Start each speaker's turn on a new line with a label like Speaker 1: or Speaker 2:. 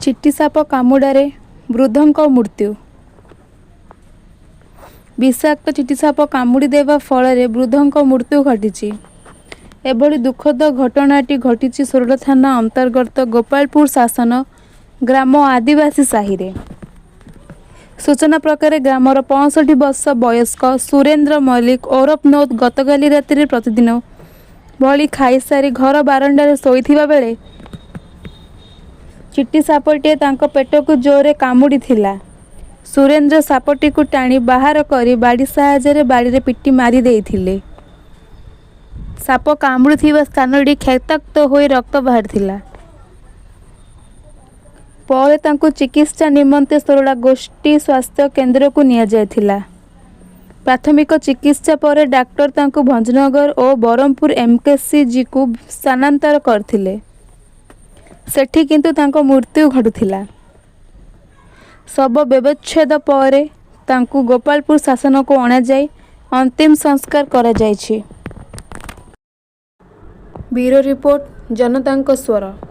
Speaker 1: ଚିତି ସାପ କାମୁଡ଼ାରେ ବୃଦ୍ଧଙ୍କ ମୃତ୍ୟୁ। ବିଷାକ୍ତ ଚିତିସାପ କାମୁଡ଼ି ଦେବା ଫଳରେ ବୃଦ୍ଧଙ୍କ ମୃତ୍ୟୁ ଘଟିଛି। ଏଭଳି ଦୁଃଖଦ ଘଟଣାଟି ଘଟିଛି ସୋରଡ଼ା ଥାନା ଅନ୍ତର୍ଗତ ଗୋପାଳପୁର ଶାସନ ଗ୍ରାମ ଆଦିବାସୀ ସାହିରେ। ସୂଚନା ପ୍ରକାରେ ଗ୍ରାମର 65 ବର୍ଷ ବୟସ୍କ ସୁରେନ୍ଦ୍ର ମଲ୍ଲିକ ଓରଫ ନୋଦ ଗତକାଲି ରାତିରେ ପ୍ରତିଦିନ ଭଳି ଖାଇସାରି ଘର ବାରଣ୍ଡାରେ ଶୋଇଥିବା ବେଳେ ଚିତି ସାପଟିଏ ତାଙ୍କ ପେଟକୁ ଜୋରରେ କାମୁଡ଼ିଥିଲା। ସୁରେନ୍ଦ୍ର ସାପଟିକୁ ଟାଣି ବାହାର କରି ବାଡ଼ି ସାହାଯ୍ୟରେ ବାଡ଼ିରେ ପିଟି ମାରି ଦେଇଥିଲେ। ସାପ କାମୁଡ଼ିଥିବା ସ୍ଥାନଟି କ୍ଷତାକ୍ତ ହୋଇ ରକ୍ତ ବାହାରିଥିଲା। ପରେ ତାଙ୍କୁ ଚିକିତ୍ସା ନିମନ୍ତେ ସୋରଡ଼ା ଗୋଷ୍ଠୀ ସ୍ୱାସ୍ଥ୍ୟ କେନ୍ଦ୍ରକୁ ନିଆଯାଇଥିଲା। ପ୍ରାଥମିକ ଚିକିତ୍ସା ପରେ ଡାକ୍ତର ତାଙ୍କୁ ଭଞ୍ଜନଗର ଓ ବ୍ରହ୍ମପୁର ଏମ୍କେସିଜିକୁ ସ୍ଥାନାନ୍ତର କରିଥିଲେ। ସେଠି କିନ୍ତୁ ତାଙ୍କ ମୃତ୍ୟୁ ଘଟିଥିଲା। ଶବ ବ୍ୟବଚ୍ଛେଦ ପରେ ତାଙ୍କୁ ଗୋପାଳପୁର ଶାସନକୁ ଅଣାଯାଇ ଅନ୍ତିମ ସଂସ୍କାର କରାଯାଇଛି। ବ୍ୟୁରୋ ରିପୋର୍ଟ, ଜନତାଙ୍କ ସ୍ୱର।